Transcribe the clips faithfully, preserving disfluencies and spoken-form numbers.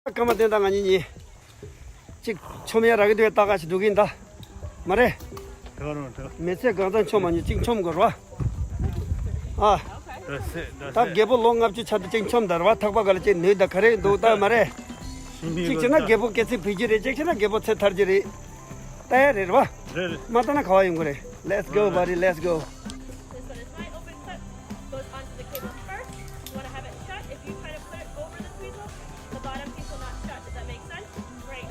སྐར་མ་བསྟན་དང་ང་གཉིས་གཉིས། གཅིག་ཆོམ་ཡ་རག་གི་འདུག་ལྟ་ག་ཞིག་འདུག་གིན་ད། མ་རེད། དོ་རུང་དོ། མི་ཚེ་གང་ཙམ་ཆོམ་མ་མྱོང་གཅིག་ཆོམ་དགོས་ར། ཨ། ད་རྒད་པོ་ལོ་ལྔ་བཅུ་ཆགས་དུས་གཅིག་ཆོམ་ད་ར་བ་ཐག་པ་ག་ལ་གཅིག་ནུས་ད་ག་རེ་འདུག་ད་མ་རེད། གཅིག་བྱས་ན་རྒད་པོ་སྐྱེ་ཚེ་འཕོས་ཀྱི་རེད། གཅིག་བྱས་ན་རྒད་པོ་ཚེ་ཐར་གྱི་རེད། ལྟ་ཡ་རེད་ར། རེད་རེད། མ་ལྟ་ན་ག་བ་ཡོང་གི་རེད། Let's go, buddy, let's go. This one is my open clip. Goes onto the cable first. You want to have it shut. If you try to put it over the tweezers, the bottom piece will not shut. Does that make sense? Great.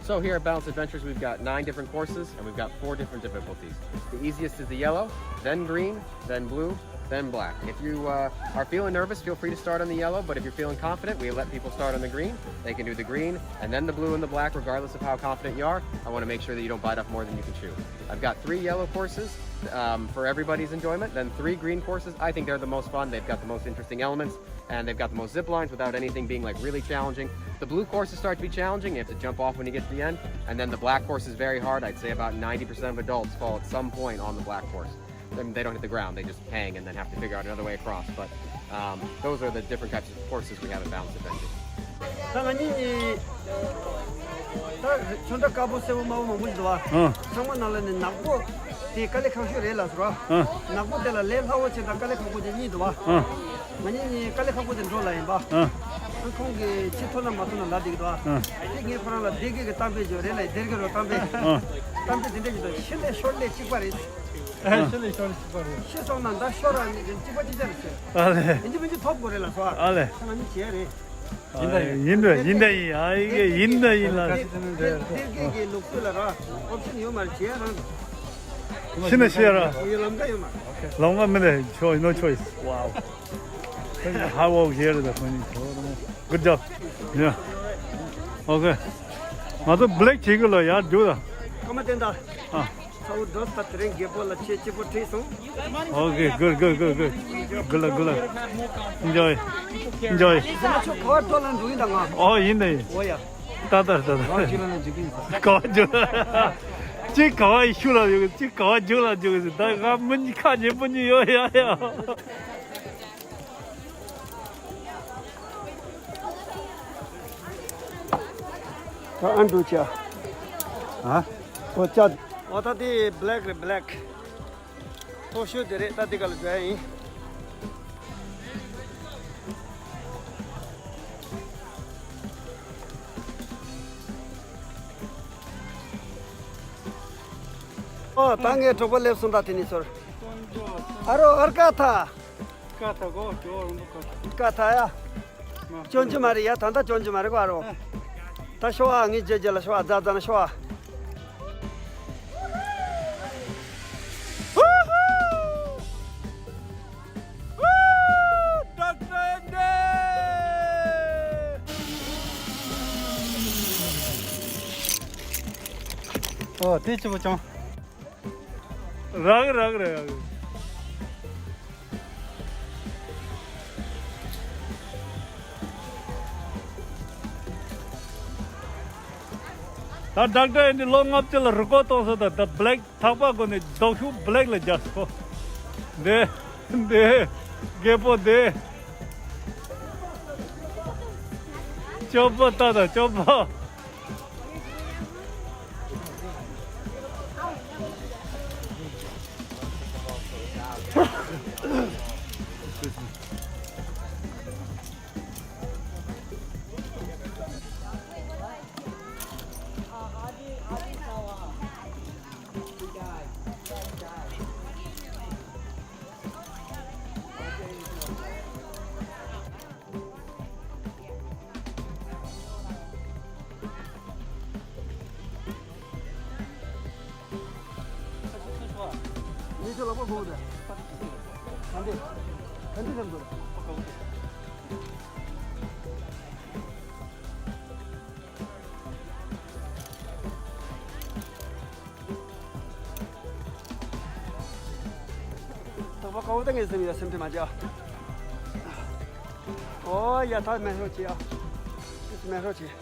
So here at Balance Adventures, we've got nine different courses, and we've got four different difficulties. The easiest is the yellow, then green, then blue, then black. If you uh, are feeling nervous, feel free to start on the yellow, but if you're feeling confident, we let people start on the green. They can do the green and then the blue and the black, regardless of how confident you are. I want to make sure that you don't bite off more than you can chew. I've got three yellow courses um, for everybody's enjoyment, then three green courses. I think they're the most fun. They've got the most interesting elements, and they've got the most zip lines without anything being like really challenging. The blue courses start to be challenging. You have to jump off when you get to the end. And then the black course is very hard. I'd say about ninety percent of adults fall at some point on the black course. Then they don't hit the ground. They just hang and then have to figure out another way across. But um, those are the different types of courses we have at Balance Adventure. ད་ང་གཉིས་ད་ཁྱོད་འདྲ་དཀར་པོ་སེར་པོ་དམར་པོ་མང་པོ་ཞིག་འདུག་བ། ཨ། ཚང་མ་ནང་ལ་ནི་ནག་པོ་དེ་དཀའ་ལས་ཁག་ཤོས་རེད་ལབ་སོང་ར། ཨ། ནག་པོ་དེ་ལ་ལས་སླ་བོ་ཆེ་དང་དཀའ་ལས་ཁག་པོ་ཆེ་གཉིས་འདུག་བ། ཨ། ང་གཉིས་ནི་དཀའ་ལས་ཁག་པོ་དེ་འགྲོ་ལ་ཡིན་པ། ཨ། ཨ་ཁོང་གིས་ཅི་ཐོབ་ན་མ་ཐོབ་ན་ལབ་བསྡད་ཀྱི་འདུག་བ། ཨ། དེ་ངས་ཁོ་རང་ལ་བསྡད་དགོས་ཀྱི་གཏམ་དཔེ་བརྗོད་རེད་ལ་བསྡད་དགོས་རོགས་གཏམ་དཔེ། ཨ། གཏམ་དཔེ་དེ་འདྲ་ཞིག་འདུག་ཤི་ལས་ཤོར་ལས་གཅིག་པ་རེད། ཤི་ལས་ཤོར་ལས་གཅིག་པ་རེད། ཤི་སོང་ན་ད་ཤོར་ར་ནི་གཅིག་པ་གཅིག་རྐྱང་རེད་ཟེར། ཨ་ལས། ཡིན་གཅིག་མིན་གཅིག་ཐོབ་དགོས་རེད་ལ་སོ། ཨ་ལས། ང་གཉིས་བྱས་རེད། ཡིན་ད་ཡིན། ཡིན་ད་ཡིན་ད་ཡིན། ཨ་ཡི་གེ་ཡིན་ད་ཡིན་ལ། དེ་དེ་དེ་གི་ལུགས་སྲོལ་ལ་ར་ཨོབ་ཤན་ཡོད་མ་རེད་བྱས་རང་། ཤི་ན་ཤི་ཡ་ར། ཡི་ལམ་ཀ་ཡོད་མ་རེད། ལམ་ཀ་མི་ལས་ཆོ་ཡི་ནོ་ཆོ་ཡི། Wow. Hard work here, the funny. Good job. Yeah. Okay. ང་ཚོ་བྷེ་ལེག་བྱེད་ཀྱི་ལ་ཡར་རྒྱུག་ད། ཨ་མ་བསྟན་ད། ཨ། ཚ་བོ་འགྲོ་ས་དེ་རིང་རྒད་པོ་ལ་ཆེ་སྐྱིད་པོ་ཁྲིད་སོང་། Okay, good, good, good, good. Good luck, good luck. Enjoy. Enjoy. ཁྱོད་ག་བ་འགྲོ་ལ་འགྲོ་ཡིན་ད་ང་། ཨོ་ཡིན་ད་ཡིན། ཨོ་ཡ། ད་ད་ད་ད། ག་བ་འགྲོ་ལ་འཇིག་གི་ཡིན་ས། ག་བ་འགྲོ། གཅིག་ག་བ་ཡི་ཤུ་ལ་ཡོད་གཅིག་ག་བ་འཇུག་ལ་འཇུག་གི་ད་ང་མི་གཉིས་ཁ་ཉེ་པོ་གཉིས་ཡོད་ཡ་ཡ། ད་ཨ་འགྲོ་ཆ། ཨ། ཨོ་ཅག་ཨོ་ད་དེ་བྷེ་ལེག་རེད་བྷེ་ལེག་མཐོ་ཤོས་དེ་རེད། ད་དེ་ག་ལ་འགྲོ་ཡ་ཡིན། ཨོ་ད་ངའི་གྲོགས་པོ་སླེབས་སོང་ད་དེ་ནི་ཚོར། ཨ་རོ་ཨར་ཀ་ཐ། ཀ་ཐ་གོ་ཇོ་རོང་པོ་ཀ་ཐ། ཀ་ཐ་ཡ། ཅོན་ཅི་མ་རེད་ཡ། ད་ལྟ་ཅོན་ཅི་མ་རེད་གོ་ཨ་རོ། ད་ཤོ་ཨ་ངའི་རྗེས་རྗེས་ལ་ཤོ་ཨ་རྫ་རྫ་ན་ཤོ་ཨ། ཨོ་དེ་ཅི་པོ་ཅང་། རག་རག་རེད་ཡ། ད་ཌོག་ཊར་ཨེན་ཌི་ལོ་ལྔ་བཅུ་ལ་རི་ཀོར་ཌི་གཏོང་ས་དང་ད་བྷེ་ལེག་ཐག་པ་གོ་ནས་རྡོག་ཤུགས་བྷེ་ལེག་ལ་རྒྱག་སོ། འདི་འདི་རྒད་པོ་འདི། སྐྱོ་པོ་ལྟ་དང་སྐྱོ་པོ། ཐག་པ་དཀར་པོ་ད་ངའི་སེམས་ཡ་སེམས་ཁྲལ་མ་བྱེད་ཨ། ཨོ་ཡ་ད་མེད་ཧྲོ་བྱེད་ཨ། མེད་ཧྲོ་བྱེད།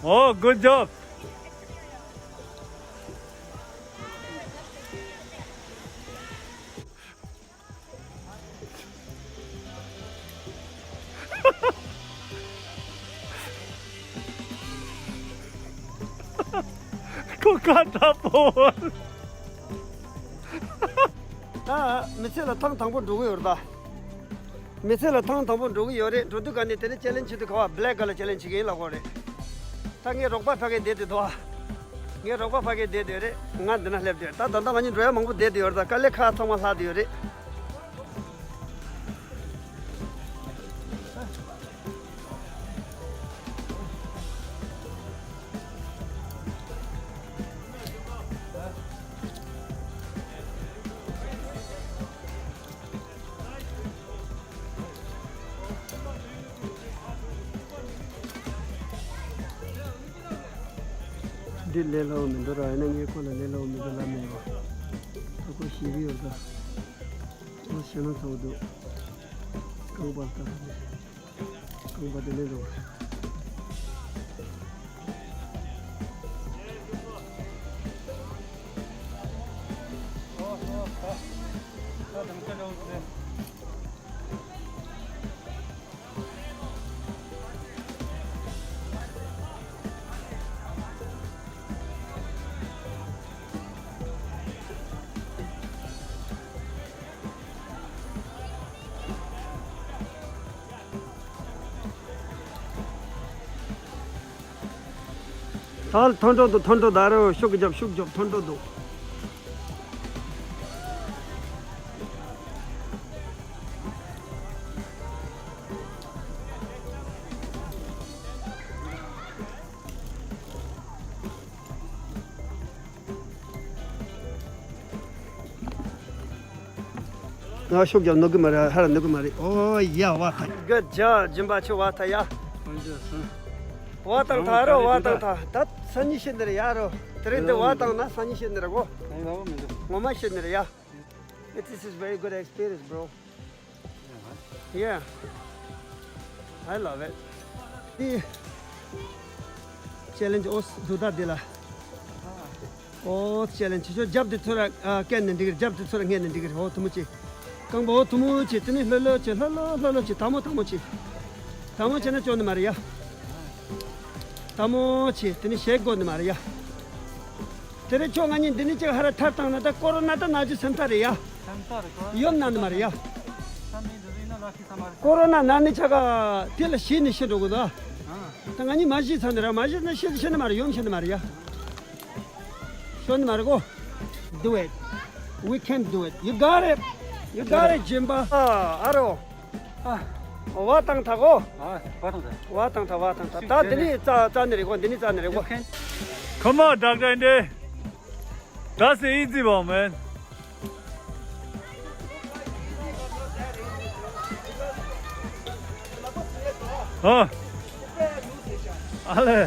Oh, good job. ཀ་ད་པོ། ད་མི་ཚེ་ལ་ཐེངས་དང་པོ་འགྲོ་གི་ཡོད་རེད་ད། མི་ཚེ་ལ་ཐེངས་དང་པོ་འགྲོ་གི་ཡོད་རེད། འགྲོ་དུས་ག་ནས་དེ་ནས་ཅེ་ལེན་བྱེད་དུས་ག་བ་བྷེ་ལེག་ཀ་ལར་ཅེ་ལེན་བྱེད་ཀྱི་ཡིན་ལབ་ཀྱི་ཡོད་རེད། ད་ངའི་རོགས་པ་ཕ་གིར་བསྡད་དེ་འདུག་ཨ། ངའི་རོགས་པ་ཕ་གིར་བསྡད་དེ་ཡོད་རེད། ང་འདི་ན་སླེབས་དེ་ཡོད། ད་ད་ལྟ་ང་གཉིས་འགྲོ་ཡ་མང་པོ་བསྡད་དེ་ཡོད་རེད་ད། དཀའ་ལས་ཁག་ཚང་མ་ལྷག་དེ་ཡོད་རེད། འདི་ལས་སླ་བོ་མི་འདུག་ར། ཡིན་ན་ངས་ཁོ་ལ་ལས་སླ་བོ་མི་འདུག་ལབ་མེད་པ། ད་ཁོ་ཞེད་ཀྱི་ཡོད་ད། ཁོ་ཞེད་སྣང་ཚ་བོ་འདུག་རྐང་པ་ལྟ། རྐང་པ་དེ་ནས་འགྲོ། ཐལ་ཐོན་འགྲོ་འདུག་ཐོན་འགྲོ་ད་རོ། ཤུགས་རྒྱབ་ཤུགས་རྒྱབ་ཐོན་འགྲོ་འདུག་ང་ཤུགས་རྒྱབ་ནུབ་གི་མ་རེད། ཧར་ནུབ་གི་མ་རེད། ཨོ་ཡ་བ་ཐལ། Good job སྦྱིན་པ་ཆེ། བ་ཐལ་ཡ། བ་བཏང་ཐལ་རོ། བ་བཏང་ཐལ། ད་སང་ཉིན་ཤེས་ནི་རེད་ཡ་རོ། དེ་རིང་འདི་བ་བཏང་ན་སང་ཉིན་ཤེས་ནི་རེད་གོ། ངོ་མ་ཤེས་ནི་རེད་ཡ། This is very good experience, bro. Yeah. I love it. ཅེ་ལེན་ཇི་ཨོ་སི་འདུག་ད་འདི་ལ། ཨོ་ཅེ་ལེན་ཇི་ཆོ་རྒྱབ་དེ་ཚུར་ཨ་བཀལ་ནས་འགྲིག་གི་རེད། རྒྱབ་དེ་ཚུར་སྔས་ནས་འགྲིག་གི་རེད། ཨོ་ཐུ་མོ་ཅི། རྐང་པ་ཨོ་ཐུ་མོ་ཅི། དེ་ནས་ལྷོད་ལྷོད་ཅི། ལྷོད་ལྷོད་ལྷོད་ལྷོད་ཅི། དལ་མོ་དལ་མོ་ཅི། དལ་མོ་བྱས་ན་སྐྱོ་ནི་མ་རེད་ཡ། དལ་མོ་བྱས་དེ་ནས་ཞེད་དགོས་ནི་མ་རེད་ཡ། དེ་རིང་ཁྱོད་ང་གཉིས་འདི་ནས་ཅིག་ཧ་ར་ཐར་བཏང་ན་ད་ཀོ་རོ་ན་ད་ན་རྒྱུ་སེམས་ཐག་རེད་ཡ། སེམས་ཐག་རེད་ཀོ་རོ་ན། ཡོད་ན་ནི་མ་རེད་ཡ། ཀོ་རོ་ན་ན་ནི་ཆ་ག་དེ་ལ་ཤི་ནི་ཤི་འགྲོ་དགོས་ད། ད་ང་གཉིས་མ་ཤི་ཚར་ནི་ར། མ་ཤི་ན་ཤི་ཤི་ནི་མ་རེད། ཡོད་ཤི་ནི་མ་རེད་ཡ། ཤོར་ནི་མ་རེད་གོ། Do it. We can do it. You got it. You got it སྦྱིན་པ། ཨ་རོ། ཨ། བ་བཏང་ཐལ་གོ། ཨ། བ་བཏང་ཐལ། བ་བཏང་ཐལ། བ་བཏང་ཐལ། ད་འདི་ནས་རྩ་རྩ་ནི་རེད་གོ། འདི་ནས་རྩ་ནི་རེད་གོ། Come on, Doctor Inde. That's the easy one, man. ཨ་ལེ།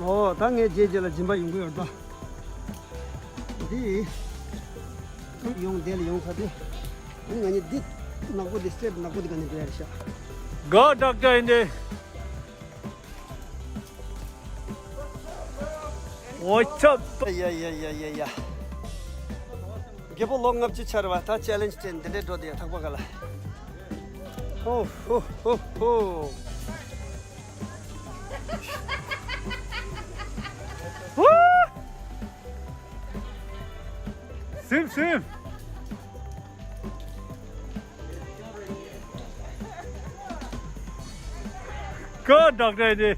ཨོ་ད་ངའི་རྗེས་རྗེས་ལ་སྦྱིན་པ་ཡོང་གི་ཡོད་ད། འདི་ཡོང་དེ་ལ་ཡོང་ཁ་དེ། ཨ་ནི་ང་གཉིས་འདི་ནག་པོ་འདི་སི་ཊེབ་ནག་པོ་འདི་ག་ནས་འགྲོ་ཡ་རེད་ཤག Go, Doctor Inde. What's up? ཡ་ཡ་ཡ་ཡ་ཡ། རྒད་པོ་ལོ་ལྔ་བཅུ་ཆགས་རེད་པ། ད་ཅེ་ལེན་ཇི་དེ་འདི་འདྲའི་འགྲོ་དེ་ཡ་ཐག་པ་ག་ལ། ཧོ་ཧོ་ཧོ་ཧོ། སིམ་སིམ། Go, Doctor Inde.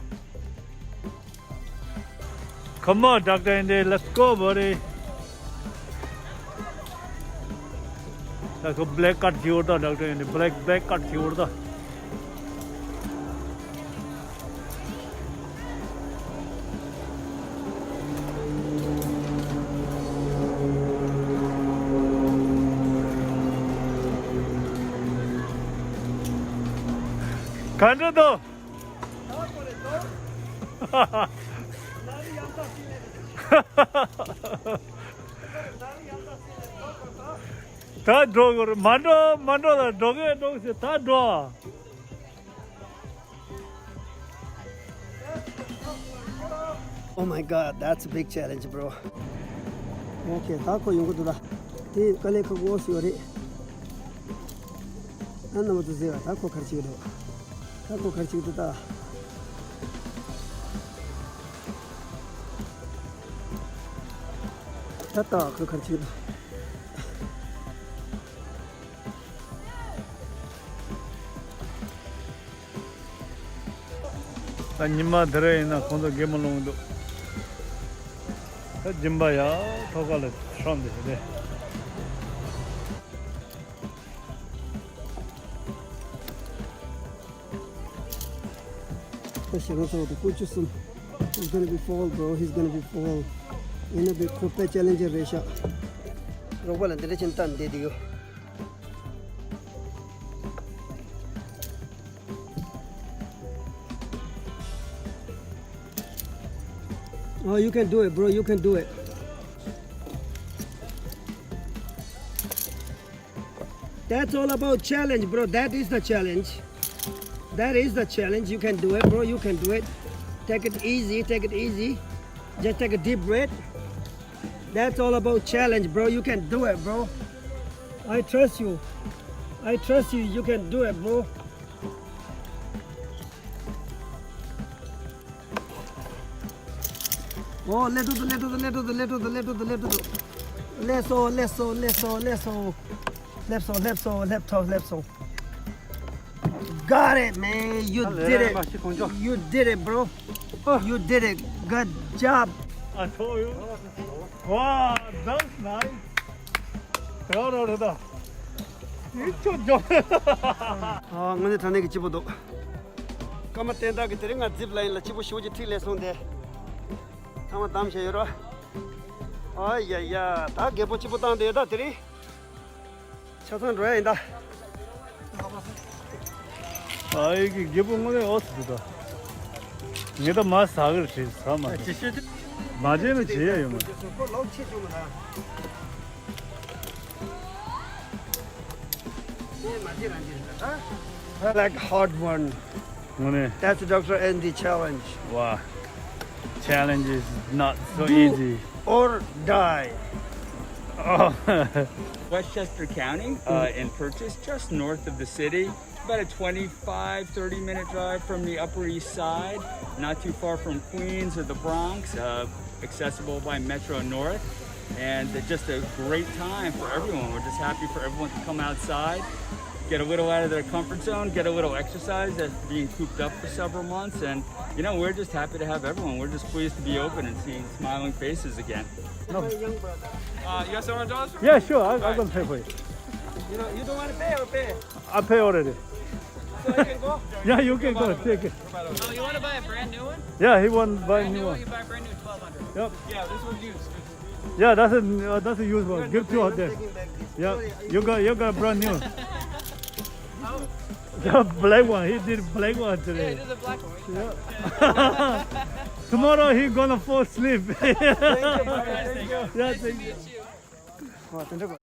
Come on, Doctor Inde. Let's go, buddy. ད་ཁོ་བྷེ་ལེག་ཀཊ་བྱེད་འོ་ད། Doctor Inde བྷེ་ལེག་བྷེ་ལེག་ཀཊ་བྱེད་འོ་ད། ག་འདྲ་འདུག་ད་འགྲོ་དགོས་རེད། མ་འགྲོ་མ་འགྲོ་ལ་འགྲོ་གི་འགྲོ་གི་ཟེར། ད་འགྲོ། Oh my God, that's a big challenge, bro. Okay, ད་ཁོ་ཡོང་གི་འདུག་ད། དེ་དཀའ་ལས་ཁག་པོ་ཞིག་ཡོད་རེད། ཨ་ནི་མ་ཚོ་ཟེར་བ་ད་ཁོ་ག་རེ་བྱེད་ཀྱི་འདུག་ད་ཁོ་ག་རེ་བྱེད་ཀྱི་འདུག་ད། ད་ལྟ་ཁོས་ག་རེ་བྱེད་འདུག་ད་ཉི་མ་དེ་རིང་ཡིན་ན་ཁོང་ཚོ་གད་མོ་སློང་གི་འདུག་ད་སྦྱིན་པ་ཡ་ཐོག་ཁ་ལ་ཧྲོམ་དེ་རེད། ད་ཞེ་གང་ཚོགས་འདུག་ཀུ་ཅུ་གསུམ། He's gonna be fall, bro. He's gonna be fall. ཡིན་ན་བི་ཁོ་པའི་ཅེ་ལེན་ཇར་རེད་ཤག་རོགས་པ་ལ་འདི་འདྲ་ཕྱིན་སྟངས་བསྡད་དེ་ཡོད། Oh, you can do it, bro. You can do it. That's all about challenge, bro. That is the challenge. That is the challenge. You can do it, bro. You can do it. Take it easy. Take it easy. Just take a deep breath. That's all about challenge, bro. You can do it, bro. I trust you. I trust you. You can do it, bro. Oh, let go, let go, let go, let go, let go, let go. Let's go, let's go, let's go, let's go. Let's go, let's go, let's go, let's go. Got it, man. You did it. You did it, bro. You did it. Good job. I told you. Wow, that's nice. ཡོད་རེད་ད། ཡིད་ཆོག་འཇོག་ཨ། དངོས་གནས་དྲང་གནས་ཀྱི་སྐྱིད་པོ་འདུག་སྐར་མ་བསྟན་སྟངས་ཀྱི་དེ་རིང་ང་ཛིབ་ལ་ཡིན་ལ་སྐྱིད་པོ་ཞེ་པོ་ཅིག་ཁྲིད་ལས་སོང་སྟེ། ཚང་མ་བདམས་བྱས་ཡོད་ར། ཨ་ཡ་ཡ། ད་རྒད་པོ་སྐྱིད་པོ་བཏང་བསྡད་ཡོད་ད་དེ་རིང་། ཆ་ཚང་འགྲོ་ཡ་ཡིན་ད། ཨ་ཡི་གི་རྒད་པོ་དངོས་གནས་ཨོ་སི་འདུག་ད། ངས་ད་མ་ཟ་གི་རེད་ཟ་མ་རེད། མ་བྱས་ན་བྱེད་ཡ་ཡོད་མ་རེད། Like hard one. དངོས་གནས། That's Doctor Andy challenge. Wow. Challenge is not so easy. Or die. Oh. Westchester County, uh, in Purchase, just north of the city. About a twenty-five, thirty minute drive from the Upper East Side, not too far from Queens or the Bronx, uh, accessible by Metro North. And just a great time for everyone. We're just happy for everyone to come outside, get a little out of their comfort zone, get a little exercise after being cooped up for several months. And, you know, we're just happy to have everyone. We're just pleased to be open and seeing smiling faces again. No. Uh, you guys don't want to join us? Yeah, sure. I, I'm going to pay for it. You know, you don't want to pay or pay? I pay already. So I can go? Yeah, you can go. Take it. Oh, you want to buy a brand new one? Yeah, he want to buy a new one. Brand new one, you buy a brand new twelve hundred. Yep. Yeah, this one's used. Yeah, that's a uh, that's a used one. Give to her there. Yeah, you got you got a brand new. Oh. The black one. He did black one today. Yeah, it is a black one. Yeah. Tomorrow he gonna fall asleep. Thank you, brother. Thank you. Yeah, thank you.